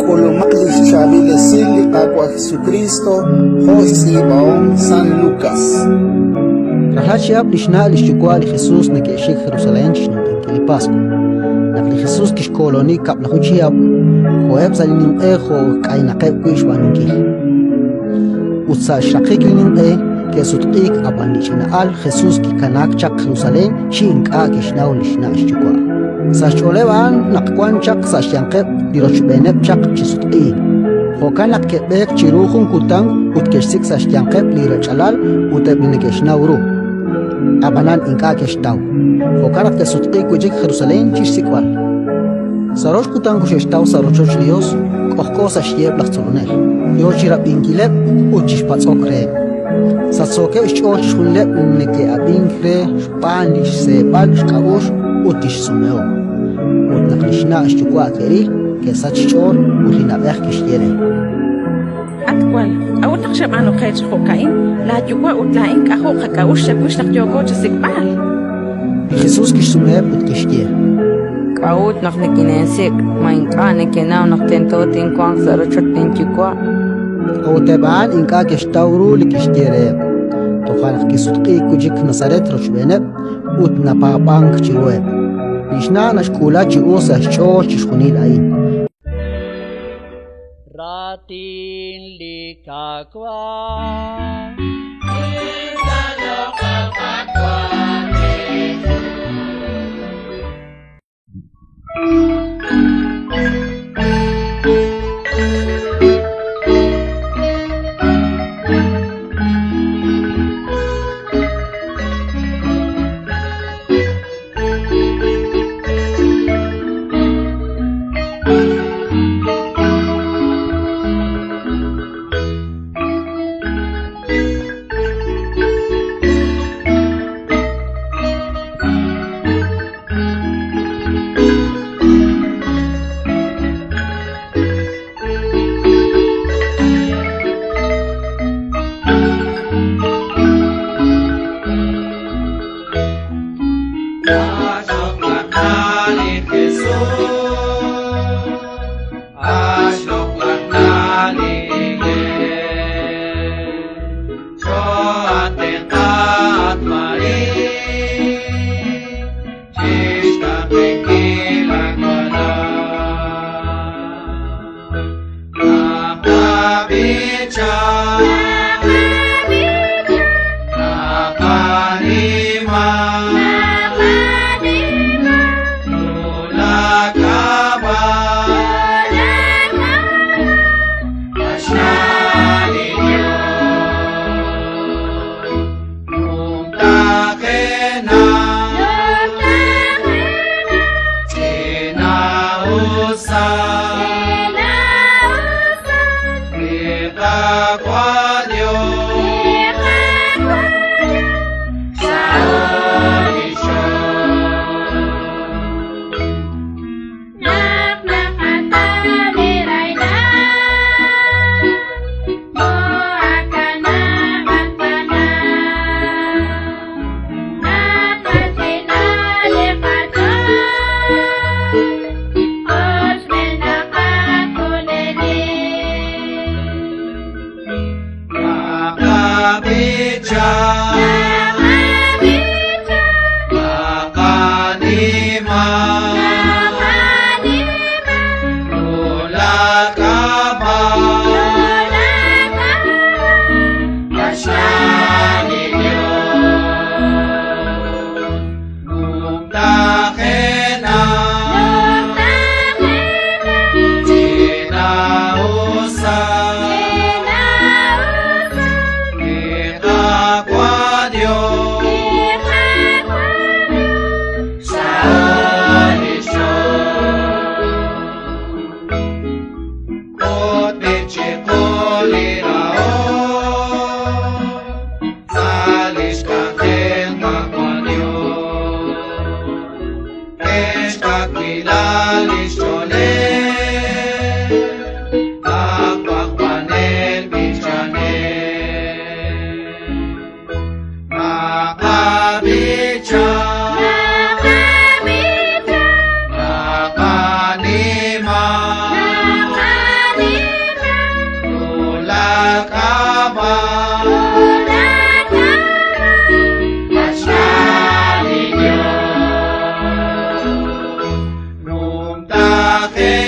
K'ulumaq li xchaab'il esil li Qaawa' Jesukriist jo' xtz'iib'ahom San Lukas. Rajlal chihab' li xna' li xyuwa' li Jesus neke'xik Jerusalén chi xninq'ehinkil li Paswa. Naq li Jesus kixkooloni 10 chihab', koheb' sa' li ninq'e jo' k'aynaqeb' wi' xb'aanunkil. Ut sa' xraqik li ninq'e ke'sutq'iik, ab'an li ch'ina'al Jesus kikanaak chaq Jerusalén chi ink'a' kixnaw li xna' xyuwa'. Sa' xch'ooleb' a'an naq wan chaq sa' xyanqeb' li rochb'eeneb' chaq chi sutq'iik. Jo'kan naq ke'b'eek chiru jun kutan ut ke'xsik' sa' xyanqeb' li rech'alal ut eb' li neke'xnaw ru. Ab'anan ink'a' ke'xtaw. Jo'kan naq ke'sutq'iik wi' chik Jerusalén chi xsik'b'al. Sa' rox kutan koxe'xtaw sa' rochoch li Yos, k'ojk'o sa' xyiheb' laj tzolonel, yo chi rab'inkileb' ut chi xpatz'ok reheb'. Sachsookeb' xch'ool chixjunileb' li neke'ab'ink re xb'aan li xseeb'al xk'a'uxl ut li xsumehom. Ut naq li xna' xyuwa' ke'ril, ke'sachk xch'ool ut li na'b'ej kixye re: At wal, k'a'ut naq xab'aanu qe chi jo'ka'in? Laayuwa' ut laa'in k'ajo' qak'a'uxl chawix naq yooko chasik'b'al. Li Jesus kixsumeheb' ut kixye: K'a'ut naq nikineesik'? Ma ink'a' nekenaw naq tento tinwanq sa' rochoch linYuwa'? A'ut eb' a'an ink'a' ke'xtaw ru li kixye reheb'. Toja' naq kisutq'iik wi' chik Nazaret rochb'eeneb' ut napaab'ank chiruheb'. Li xna' naxk'uula chi us sa' xch'ool chixjunil a'in. Raatin li Qaawa'. Na'ajej.